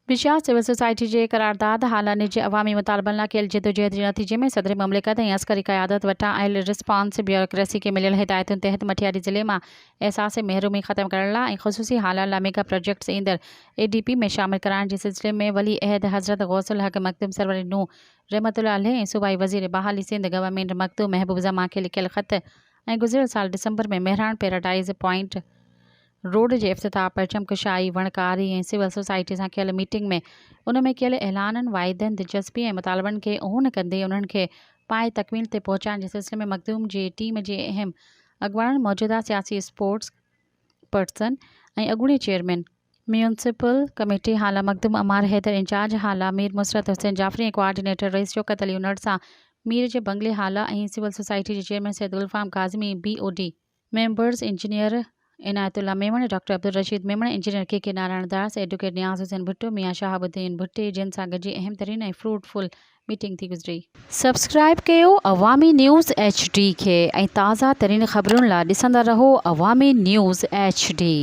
بشيار civil society جي قرارداد هالا نج عوامي مطالبن لاء ڪيل جدوجهد جي نتيجي ۾ صدر مملڪت ۽ عسڪري قيادت وٽان آيل رسپانس بيوروڪريسي کي مليل هدايتن تحت مٺياري ضلعي مان احساس محرومي ختم ڪرڻ لاء ۽ خصوصي هالا لاء ميگا پراجيڪٽس ايندڙ اي ڊي پي ۾ شامل ڪرائڻ جي سلسلي ۾ ولي عهد حضرت غوث الحق مخدوم سرور نوح رحمة الله عليه ۽ صوبائي وزير بحالي سنڌ گورنمينٽ مخدوم محبوب زمان کي لکيل خط ۽ گذريل سال December ۾ Mehran paradise point road جي افتتاح، پرچم ڪشائي، وڻڪاري ۽ سول سوسائٽي سان ڪيل ميٽنگ ۾ ان ۾ ڪيل اعلانن، واعدن، دلچسپي ۽ مطالبن کي اون ڪندي انهن کي پايه تڪميل تي پهچائڻ جي سلسلي ۾ مخدوم جي ٽيم جي اهم اڳواڻن، موجوده سياسي اسپورٽس پرسن ۽ اڳوڻي chairman municipal committee Hala Makhdoom Ammar Haider, incharge Hala Mir Musarrat Hussain Jafri ۽ coordinator Rais Shaukat Ali Unar سان مير جي بنگلي هالا ۽ سول سوسائٽي جي chairman Syed Gulfam Kazmi, B O D. Members engineer Inayatullah Memon, doctor Abdul Rasheed Memon, engineer K K Narayan Das, advocate Niaz Hussain Bhutto, Mian Shahabuddin Bhatti جن سان گڏجي اهم ترين ۽ fruit full meeting ٿي گذري. Subscribe ڪيو عوامي news H D کي ۽ تازه ترين خبرن لا ڏسندا رهو عوامي نيوز ايڇ ڊي.